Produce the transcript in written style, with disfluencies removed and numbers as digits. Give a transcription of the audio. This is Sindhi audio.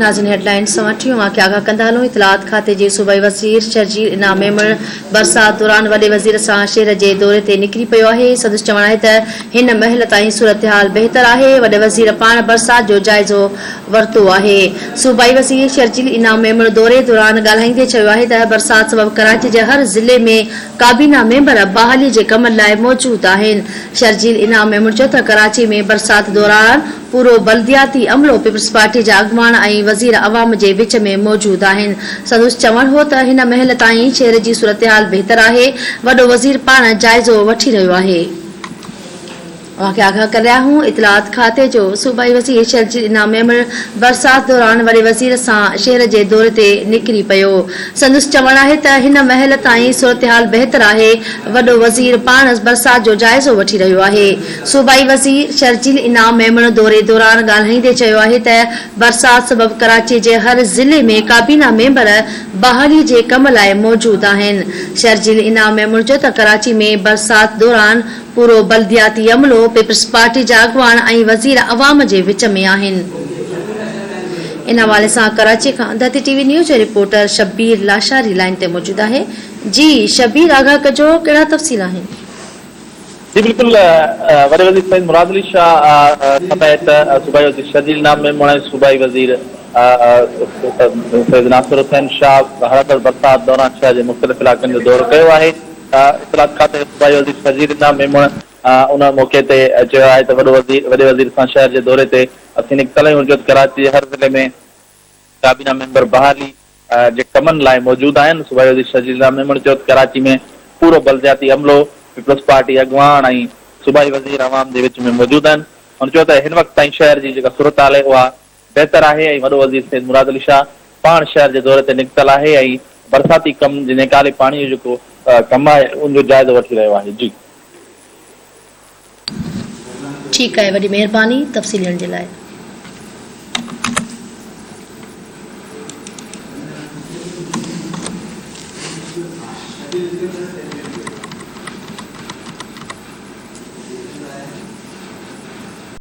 ناظرين هيڊلائنز سان وٺي اوهان کي آگاهه ڪندا هلون اطلاعات کاتي جي صوبائي وزير شرجيل انعام ميمڻ برسات دوران وڏي وزير سان شهر جي دوري تي نڪري پيو آهي سندس چوڻ آهي ته هن مهل تائين صورتحال بهتر آهي وڏي وزير پاڻ برسات جو جائزو ورتو آهي صوبائي وزير شرجيل انعام ميمڻ دوري دوران ڳالهائيندي چيو آهي ته برسات سبب ڪراچي جي هر ضلعي ۾ ڪابينا ميمبر بحالي جي ڪمن لاء موجود آهن. شرجيل انعام ميمڻ چيو ته ڪراچي ۾ برسات دوران پورو بلدياتي عملو پيپلز پارٽي جا اڳواڻ ۽ وزير عوام جي وچ ۾ موجود آهن. سندس چوڻ هو ته هن مهل تائين شهر جي صورتحال بهتر آهي، وڏو وزير پاڻ جائزو وٺي رهيو آهي. اوهان کي آگاهه ڪري رهيا آهيون اطلاعات کاتي جو صوبائي وزير شرجيل انعام ميمڻ برسات دوران وڏي وزير سان شهر جي دوري تي نڪري پيو سندس چوڻ آهي ته هن مهل تائين صورتحال بهتر آهي وڏو وزير پاڻ برسات جو جائزو وٺي رهيو آهي صوبائي وزير شرجيل انعام ميمڻ دوري دوران ڳالهائيندي چيو آهي ته برسات سبب ڪراچي جي هر ضلعي ۾ ڪابينا ميمبر بحالي جي ڪم لاء موجود آهن شرجيل انعام ميمڻ چيو ته ڪراچي ۾ برسات دوران پورو بلدياتي عملو، پيپلز پارٽي جا اڳواڻ ۽ وزير عوام جي وچ ۾ آهن. ان حوالي سان ڪراچي کان ڌرتي ٽي وي نيوز جو رپورٽر شبير لاشاري لائين تي موجود آهي. جي شبير آگاهه ڪجو ڪهڙا تفصيل آهن. جي بلڪل وڏي وزير سيد مراد علي شاهه سميت صوبائي وزير شرجيل انعام ميمڻ ۽ صوبائي وزير سيد ناصر حسين شاهه هلندڙ برسات دوران شهر جي مختلف علائقن جو دورو ڪيو آهي. اطلاعات کاتي جي صوبائي وزير شرجيل انعام ميمڻ ان موقعي تي چيو آهي ته وڏو وزير وڏي وزير سان شهر جي دوري تي اسين نڪتل آهيون جو ته ڪراچي جي هر ضلعي ۾ ڪابينا ميمبر بحالي جي ڪمن لاء موجود آهن. صوبائي وزير شرجيل انعام ميمڻ چيو ته ڪراچي ۾ پورو بلدياتي عملو، پيپلز پارٽي اڳواڻ ۽ صوبائي وزير عوام جي وچ ۾ موجود آهن. هن چيو ته هن وقت تائين شهر جي جيڪا صورتحال آهي اها بهتر آهي ۽ وڏو وزير سيد مراد علي شاهه پاڻ شهر جي دوري تي نڪتل آهي ۽ برساتي ڪم جي نيڪالي پاڻي جو جيڪو ڪم آهي ان جو جائزو وٺي رهيو آهي جي. ٺيڪ آهي وڏي مهرباني تفصيل ڏيڻ جي لاء.